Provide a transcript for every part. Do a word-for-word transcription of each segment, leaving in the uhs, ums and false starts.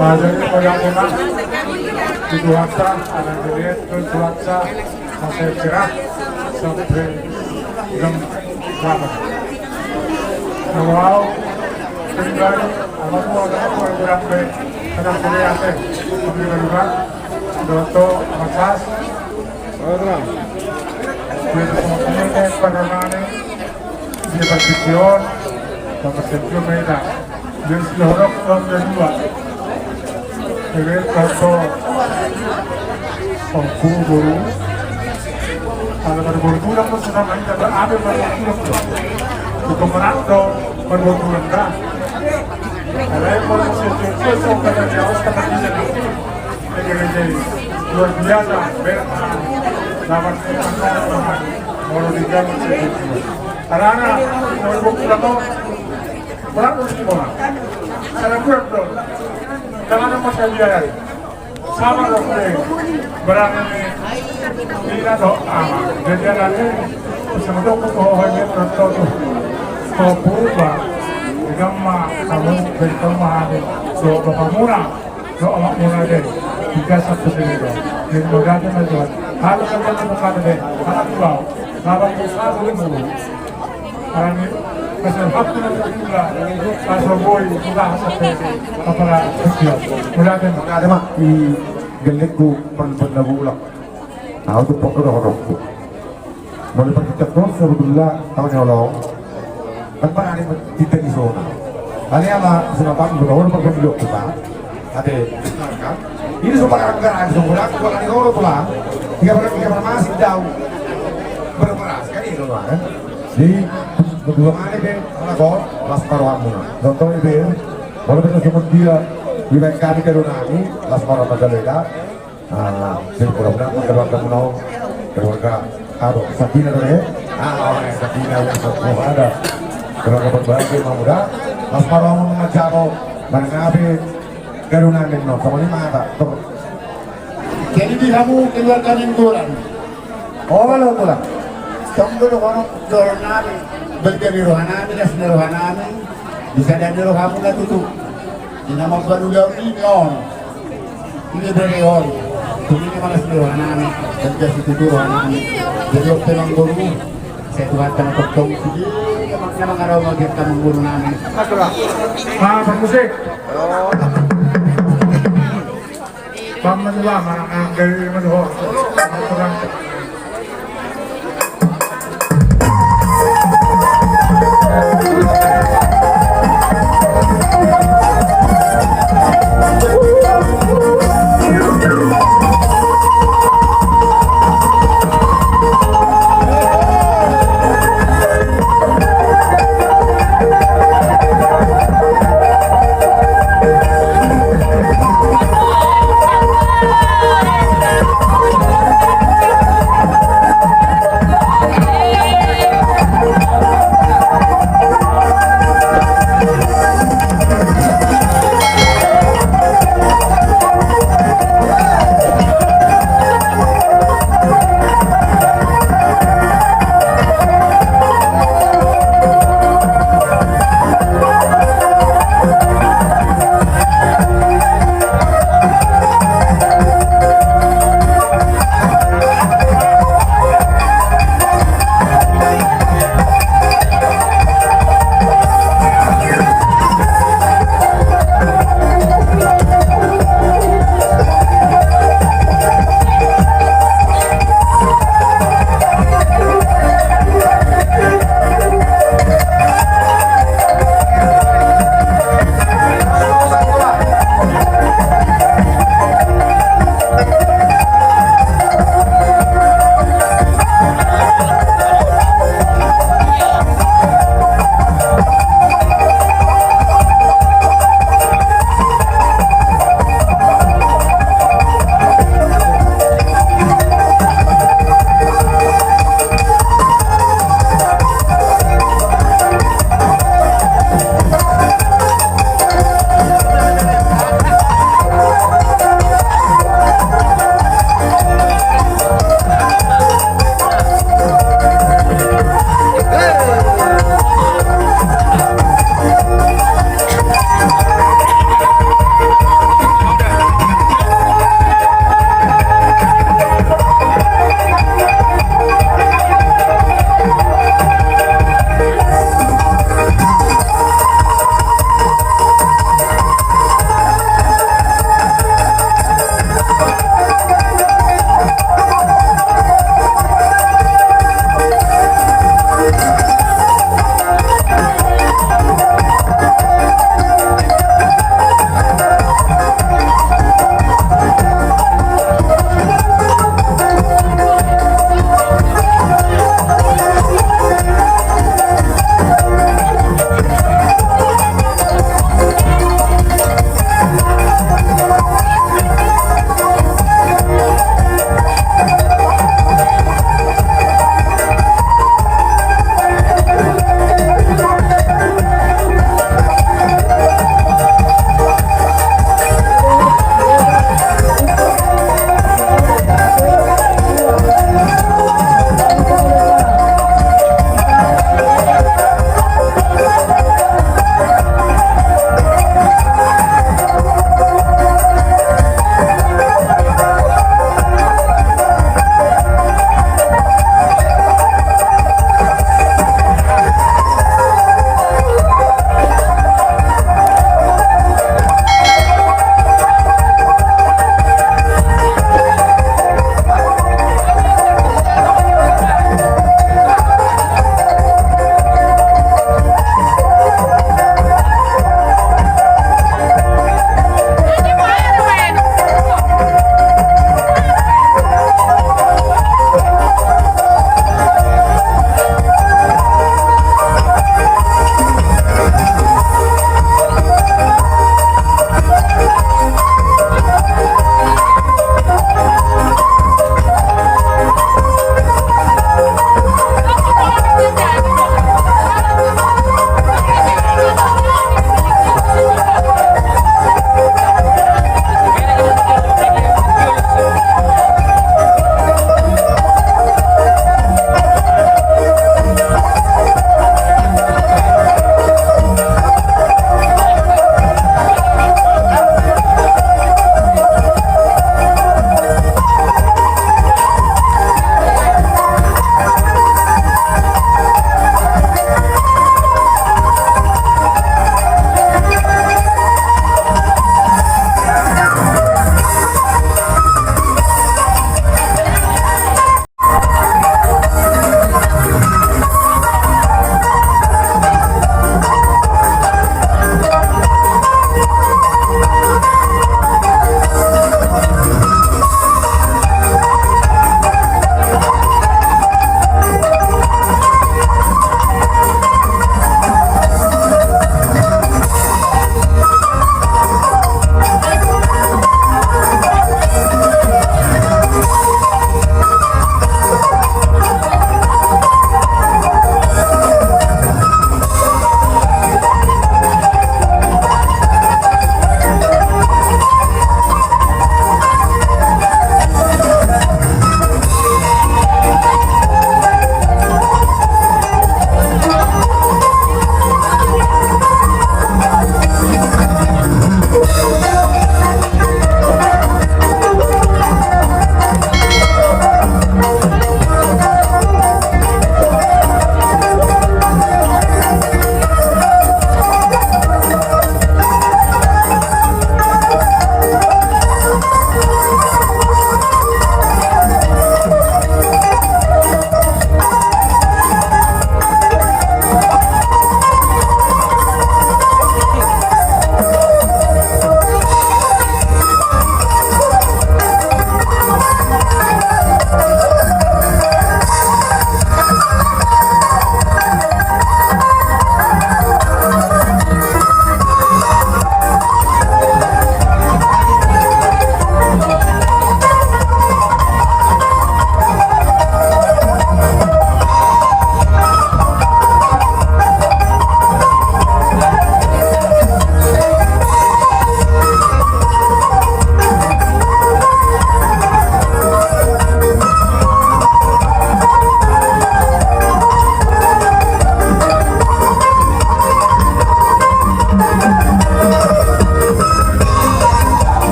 Jadi, pada kena di Tuhanta, ada dilihat ke Tuhanta, masa istirahat sampai jam delapan. Kalau tinggal, apa tuh, ada apa, kurang baik, ada kuliah, eh, kami berdua, Doto, Makas, Dia sama punya kayak pada mana? Dia berpikiran, sama sejujurnya beda. Dia sudah orang orang kedua. Jadi, contoh, Ompu, guru. Kalau pada guru-guru, aku senang aja, berada pada guru-guru. Untuk merantau, pada guru-guru, enggak. Kalau yang mau sejujurnya, so, kata dia, harus kata dia. Jadi, luar biasa, berkat. Dapat, molo di jalan. Anak-anak, molo di jalan, molo di jalan. Anak-anak, molo di jalan. Anak-anak, masa dia. Sama dong, deh. Berani nih. Tidak dong, ah. Jadi, anak ini, sama dong, kok, oh, ini, tuh, tuh. Kok berubah? Di kamar, kamu, di kamar, tuh, bapak murah. Doa mak muna de, tiga satu sini do. Jadi, mauliate ma Tuhan. Halo, kan, kan, kan, kan, de. Halo, Tuhan. Lawan ku satu ni mulu. Karena ini, kasih hak tu nanti juga. Kasih boy, sudah sampai kepala kecil. Mauliate ma. Mauliate ma, i gellengku, pan, pan, lagu ulang. Tahu tu pokok dohot dohot. Molo partingkian on, sebetulna taon ni holong. Kan bang, ada tinta di sana. Tadi ama, sama bang, betul, betul, betul, betul. Ate, kan? Ini semua gara-gara, semua gara-gara, gara-gara, gara-gara. Tiga belas, tiga belas masih jauh. Berberas, kan itu, kan? Jadi, kedua kali, Ben, anak kau, las paruamu. Contohnya, Ben, walaupun cuma dia, di lain kami, kedua kami, las paruamu, Ah, jadi mudah-mudahan keluarga muna on, keluarga, aduh, sakinah dulu ya. Ah, oh, ya, sakinah, ya, sakinah, ada. Keluarga berbahagia, mudah-mudahan. Las paruamu manjalo, mangabe, garu nangin, no, sama ni mata, tuh. Jadi di hamu keluarga Nainggolan. Olo, Tulang. Tong do dohonon, dohonon nami. Balga ni roha nami, las ni roha nami. Bisa dadi rohamu na tutu. Ina mambaru laut ini on. Ini bere on. Ini malas ni roha nami. Balga situtu roha nami. Jadi ope nang boru. Saya Tuhan tanah tokong. Jadi makna mangarau magiak tanang boru nami. Ah, Pak Musik. Paman lama, anggai manuhor.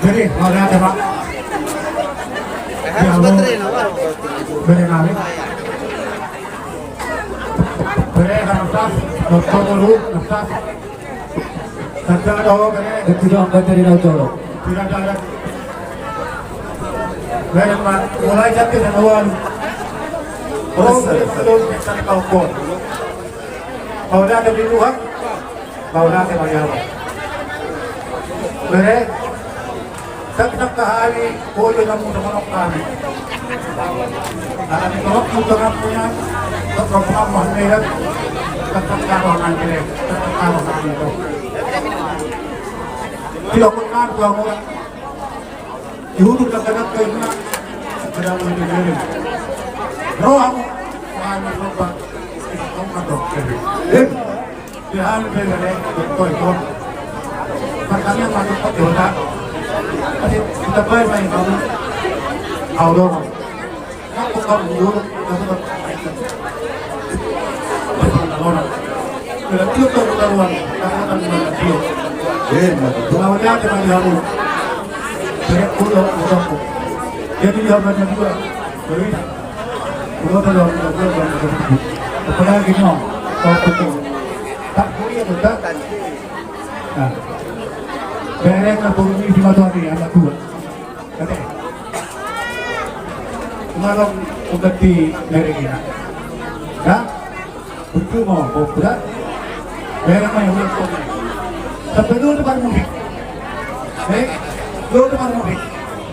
Jadi, mauliate ma. Bere nami. Bere, hanap tas, doktor baru, hanap tas. Tanda do, bere. Itu doang, bere, dari Laut Jolo. Tidak ada. Bere, ma, mulai jatuh dan awal. Oh, betul, betul, betul, betul. Mauliate di Tuhan. Mauliate ma di hamu. Bere, sangkap hami, boi do namu songon on hami. Ala ni tolok mu tolok punya, tolok mu hami, tolok mu hami, tolok mu hami. Tidak pernah dua orang. Di hulu dangka-dangka i ma, ada mau dikirim. Rohamu, wahai nasomba, isomba dokter. Em, di hal bebele, dokter itu. Pertanyaan masuk ke kota. Tapi kita bayar main kamu. Aurora. Apalagi no, kau betul. Tak boleh, betul. Nah, bere na burung ini di mata ni, anak dua. Oke. Ngalong ugat di merek ini. Ya? Betul mau, mau berat? Merek mana yang udah kau? Sampai dulu depan mudik. Eh? Dulu depan mudik.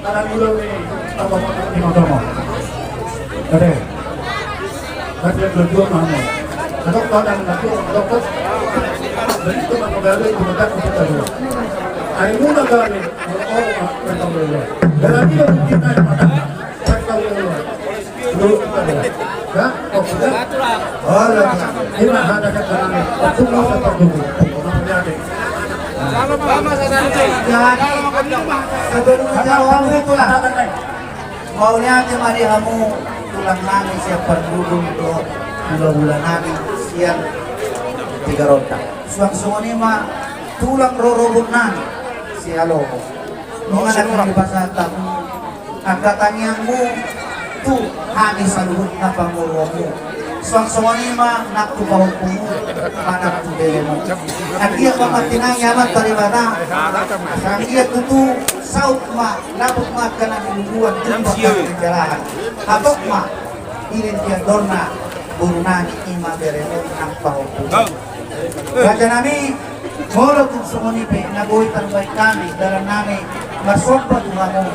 Kalau dulu ni, apa, apa, apa, apa, apa. Oke. Tapi yang kedua mana? Atau kau dan kedua, atau kau? Jadi itu mah pegawai itu, maka kita dua. Hari mula kali. Jadi, sebelum jawab itulah, mauliate ma di hamu tulang nami sian Parjujung dohot hulahula nami sian Tigaronda. Suang songon i ma tulang rorobot nami Sihaloho. Nunga nangkin dipasahat hamu angka tangiangmu tu hami saluhutna pamoruonmu. Suang songon i ma nang tu pahompumu manang tu belemu. Anggiat ma martinangi Amanta Debata. Anggiat tutu saut ma, dapot ma angka na niluluan, jumpa angka na nijalahan. Hatop ma i leleng ni andorna boru nami, i ma beremu nang pahompumu. Raja nami, molo tung songon i pe na boi tarbahen hami dalan nami marsomba tu hamu,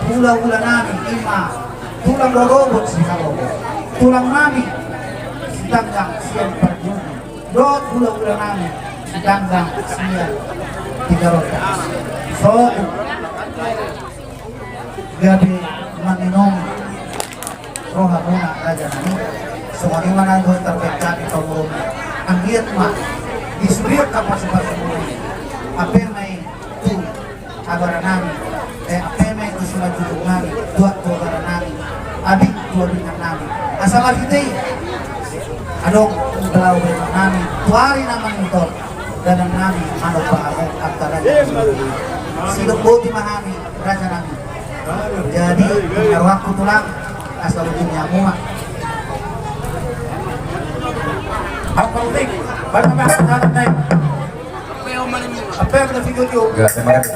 hulahula nami i ma tulang rorobot Sihaloho, tulang nami Sitanggang sian Parjujung, dohot hulahula nami Sitanggang sian Tigaronda. Sotung gabe manginom rohamuna raja nami. Songon i ma na boi tarbahen hami pamoruonmu. Anggiat ma di sude angka pasupasu i, hape ma i tu abara nami, eh, hape ma i tu simanjujung nami, dohot tu abara nami, abing tu abingan nami. Asa marhite i adong tu balaobahenon nami tu ari na mamintor, dalan nami manomba hamu angka raja nami. Sidok boti ma hami raja nami. Jadi, na rohangku tulang, asa ujungnya mua. Apa penting? Bagaimana sekarang, Nek? Apa yang ada video? Ya, terima kasih.